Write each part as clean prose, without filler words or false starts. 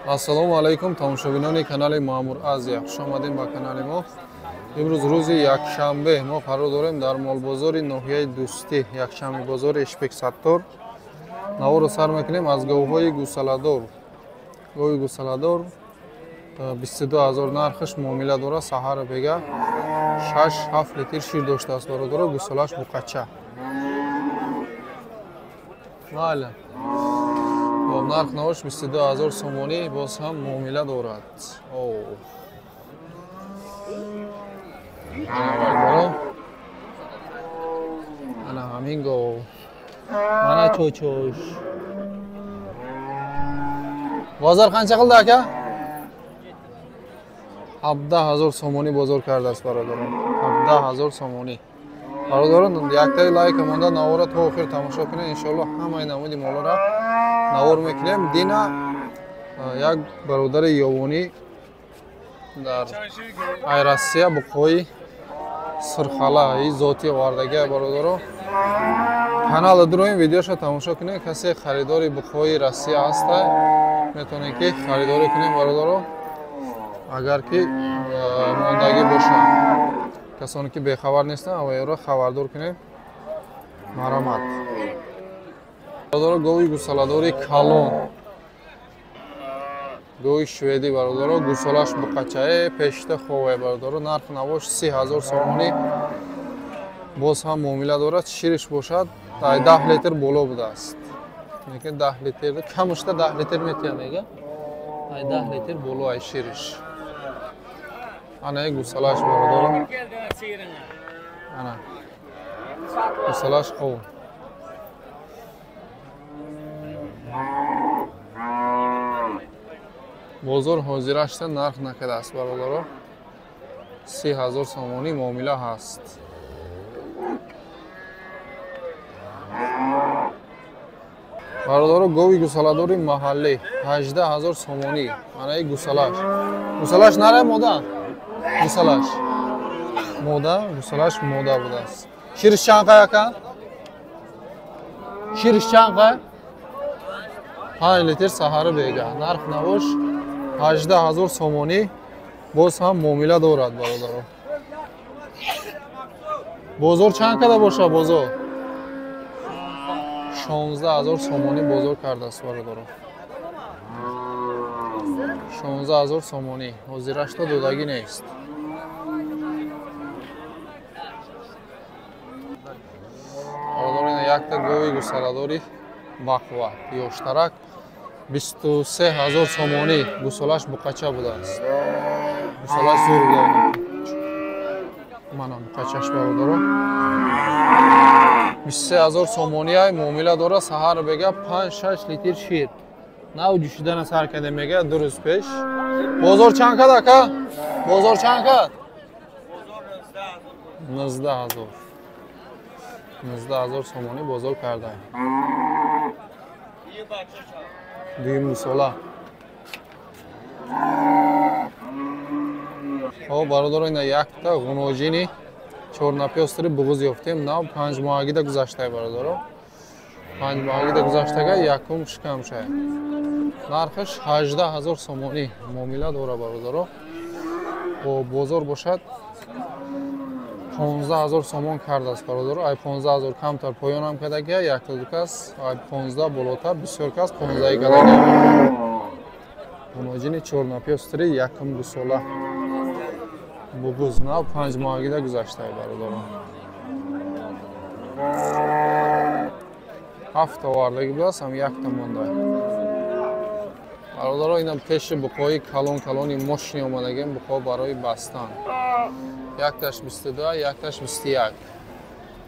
Ассалому алайкум, тамошобинони канали Маъмур Азия. Хуш омадем ба канали мо. Имрӯз рӯзи якшанбе мо қарор дорем дар молбозори ноҳияи Дӯстӣ, якшанбе бозори Ишбек Саттор. Наворро сар мекунем аз говҳои гусаладор. Гови гусаладор 22 ҳазор нархаш муомила дорад, саҳара бега 6-7 литр шир доштааст бародаро, гусалаш буқача. Майла. Нарх навош 22 ҳазор сомонӣ боз ҳам муомила дорад. Ана ҳамин гов. Мана чочош. Бозор қанча қилди ака? 17 ҳазор сомонӣ бозор кардааст бародарон. 17 ҳазор сомонӣ. Бародарон, яктаи лайк монда навора то охир тамошо кунед, иншоаллоҳ ҳамаи намуди молора навор мекунем. Дина як бародари ёвонӣ дар Россия буқҳои сирхалаи зотӣ овардагия бародаро. Канала дуроем, видеоша тамошо кунед. Касе харидори буқҳои Россия ҳаста, метавонед ки харидорӣ кунем бародаро, агар ки мондагӣ бошад. Касоне ки бехабар нестанд, авайро хабардор кунем. Марамат. Бародаро, гови гусаладори калон, гови шведӣ бародаро, гусалаш буқачае, пешта хове бародаро. Нарх навош 30 ҳазор сомонӣ боз ҳам муомила дорад. Шириш бошад 10 литр боло будааст. Лекин 10 литр камушта 10 литр метиҳам мега. 10 литр боло ай шириш. Ана гусалаш бародаро. Ана гусалаш хов. Бозор ҳозирашта нарх накардааст бародаро. 30 ҳазор сомонӣ муомила ҳаст. Бародаро, гови гусаладори маҳаллӣ 18 ҳазор сомонӣ. Ана гусалаш. Гусалаш нара мода? Гусалаш. Мода, гусалаш мода будааст. Шириш чанд қай ака? Шириш чанд қай? 5 литр саҳара бега. Нарх навош 18 ҳазор сомонӣ боз ҳам муомила дорад бародаро. Бозор чанд када боша бозор? 16 ҳазор сомонӣ бозор кардааст бародаро. 16 ҳазор сомонӣ. Ҳозирашто додагӣ нест. Бародаро, ина якта гови гусаладори бақувват, ёштарак 23 ҳазор сомонӣ. Гусалаш буқача будааст. Гусалаш зур буда. Мана буқачаш бародаро. 23 ҳазор сомонӣ ай муомила дорад. Саҳар бега 5-6 литр шир. Нав ҷӯшидана сар карда мега ду рӯз пеш. Бозор чанд кад ака? Бозор чанд кад? 19 ҳазор. 19 ҳазор сомонӣ бозор карда. Дуюм гусола. Хоб бародаро, ина якта ғуноҷини чорнапёстри буғуз ёфтем. Нав 5 моҳагида гузаштае бародаро. 5 моҳагида гузаштага якум шикамшае. Нархаш 18 ҳазор сомонӣ муомила дора бародаро. Бо бозор бошад 15 ҳазор сомон кардааст бародаро. Ай 15 ҳазор камтар поёнам кардагия, якта ду кас, ай 15 болотар, бисёр кас 15 кардагия. Ғуноҷини чорнапёстри якум гусола. Буғуз нав 5 моҳагида гузаштае бародаро. 7 овардагӣ будааст, ҳам якта монда. Бародаро, ина пеши буқҳои калон калони мошини омадагиам, буқҳо барои бастан. Якташ 22, якташ 21.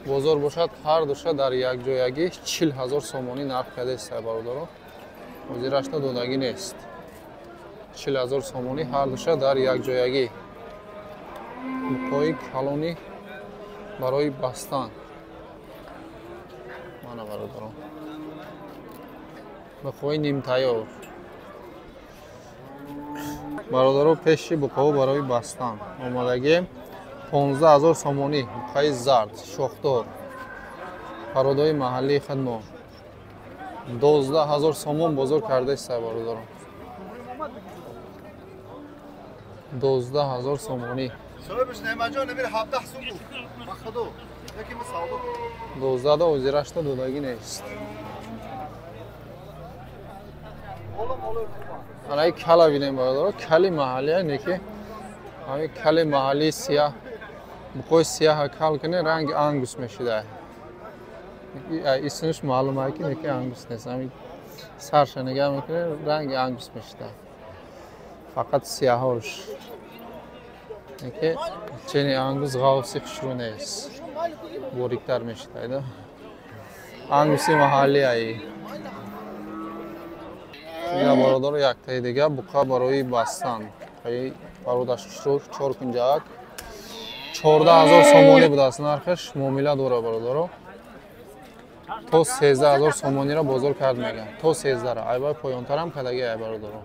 Бозор бошад ҳар душа дар якҷоягӣ 40 ҳазор сомонӣ нарх кардааст бародаро. Ҳозирашта додагӣ нест. 40 ҳазор сомонӣ ҳар душа дар якҷоягӣ. Буқҳои калони барои бастан. Мана бародарон. Буқҳои нимтайёр. Бародаро, пеши буқҳо барои бастан омадагием. 15 ҳазор сомонӣ буқҳои зард, шохдор, пародои маҳаллии хидмо. 12 ҳазор сомон бозор кардааст бародарон. 12 000 сомонӣ. 12 да озирашта додагӣ нест. Анаи кала бинем, бародаро, кали маҳаллия неки, ҳамин кали маҳаллии сияҳ, буқои сияҳа кал кунӣ, ранги ангус мешида. Исмиш маълум ки неки ангус нест. Ҳамин сарша нигаҳ мекунӣ, ранги ангус мешида. Фақат сияҳош. Неки чени ангус ғавси хушрӯ нест. Бориктар мешида. Ангуси маҳаллияи. Ина, бародаро, яктаи дига буқа барои бастан. Пародаш хушрӯ, чор кунҷак. 14 000 сомонӣ будааст нархаш, муомила дора, бародаро. То 13 000 сомониро бозор кард мегӯянд. То сездаҳра. Айбай поёнтарам кадаги ай, бародаро.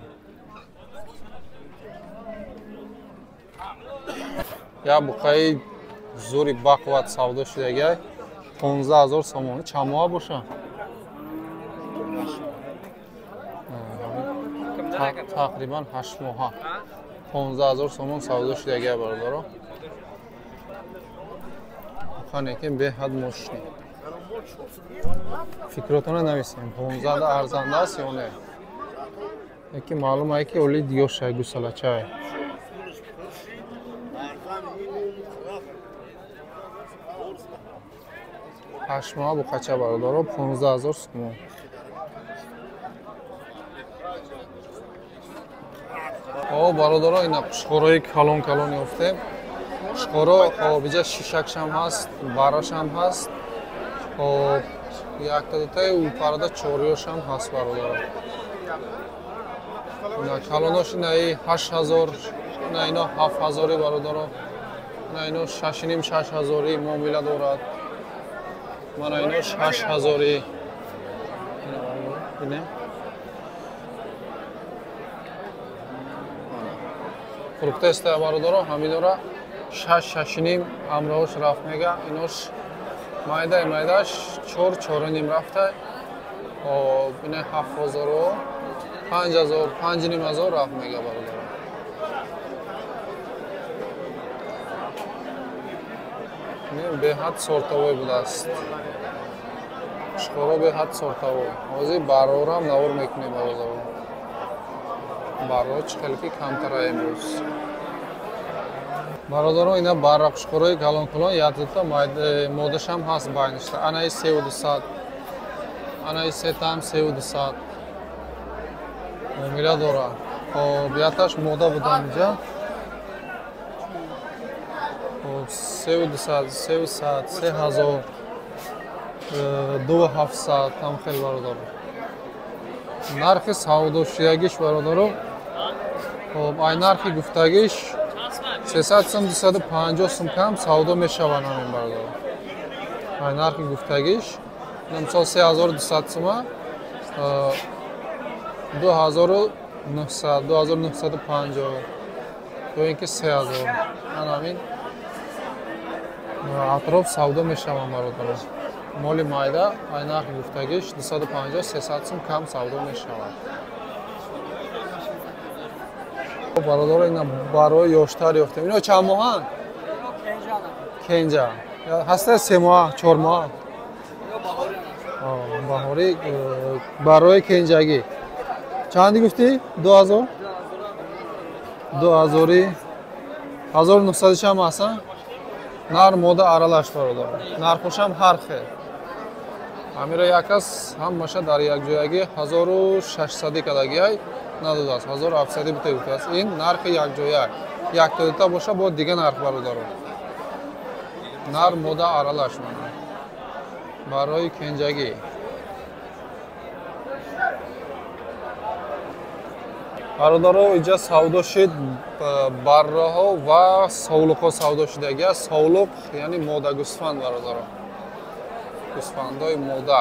Як буқаи зури бақувват савдо шудагиай, 15 000 сомонӣ. Чанд моҳа боша? Тақрибан 8 моҳа. 15 000 сомон савдо шудагиай, бародаро. Буқа ки беҳад мощный. Фикротона нависем, 15 арзанда аст ё не? Яки маълум ае ки оли диёшай, гусалачай. 8 моҳа буқача, бародаро, 15 000 сомон. О, бародаро, ина қушқорои калон калон ёфтем. Қушқоро, хоб, иҷа шишакшам ҳаст, барашам ҳаст. Хоб, якта дутаи упарада чориёшам ҳаст, бародаро. Ина калонош, инаи 8000, ина ино 7000-и, бародаро. Ина ино шашиним, 6000-и муомила дорад. Мана ино 6000-и. Бинем. Фурӯхтаеста, бародаро, ҳаминора шаш, шашиним ҳамроҳош рафт мега. Инош майдаи майдааш чор, чоруним рафта. Хоб, ина 7000-у 5000, 5500 рафт мега, бародаро. Беҳад сортовой будааст. Қушқоро беҳад сортовой. Ҳозир баррорам навор мекунем, бародаро. Барро чӣ хеле ки камтара имрӯз. Бародаро, ина барра қушқорои калон-калон, якдута модашам ҳаст байништа. Анаи 3200. Анаи сетаам 3200. Муомила дора. Хоб, якташ мода буда инҷа. Хоб, 3200, 300, 3000, 2700 там хел, бародаро. Нархи савдошиягиш, бародаро, хоб, ай нархи гуфтагиш 300 сум, 250 сум кам савдо мешаванд ҳамин, бародаро. Ай нархи гуфтагиш, мисол, 3200 сума 2900, 2950 ё ин ки 3000, ан ҳамин атроф савдо мешаванд, бародаро. Моли майда ай нархи гуфтагиш 250, 300 сум кам савдо мешавад. Бародаро, ина барои ёштар ёфтем. Ино чанд моҳанд? Кенҷа. Ҳаста 3 моҳа, 4 моҳа? Баҳорӣ, барои кенҷагӣ. Чанди гуфтӣ? 2000? Дуҳазори ҳазору нуҳсадишам ҳаст. Нар мода аралаш, бародаро. Нархошам ҳар хел. Ҳамиро як кас ҳамаша дар якҷоягӣ 1600 кадагиай надодааст, 1700 бута гуфтааст. Ин нархи якҷоя. Якта дута боша, бо дига нарх, бародаро. Нар мода аралаш, мана. Барои кенҷагӣ. Бародаро, инҷа савдо шид барраҳо ва совлуқҳо савдо шудагиаст. Совлуқ яъне мода гӯсфанд, бародаро. Гӯсфандҳои мода.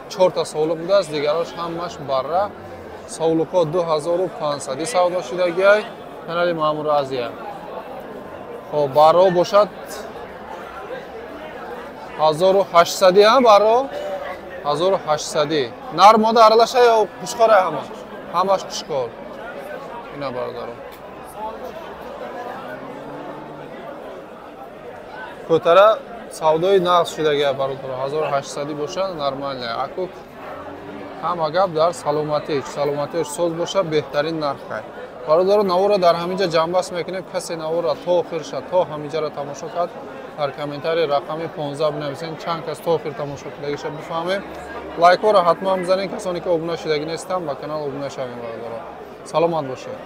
Чорта совлуқ будааст, дигарош ҳамаш барра. Совлуқҳо 2500 савдо шудагиай, канали Маъмур Азия. Хоб, барраҳо бошад 1800 ҳам, барро 1800. Нар мода аралаша ё қушқора ҳама? Ҳамаш қушқор. Ина бародарон. Кӯтара савдои нағз шудагия бародарон. 1800 боша нормально. Аку ҳама гап дар саломатӣ. Саломатиаш соз боша беҳтарин нархай. Бародарон, наворро дар ҳаминҷа ҷамъбаст мекунем. Касе наворро то охирша то ҳаминҷаро тамошо кард, дар комментарий рақами 15 бинависен, чанд кас то охир тамошо кардагиша бифаҳмем. Лайкҳоро ҳатман бизанед, касоне ки обуна шудагӣ нестанд, ба канал обуна шавем бародарон. Саломат бошед.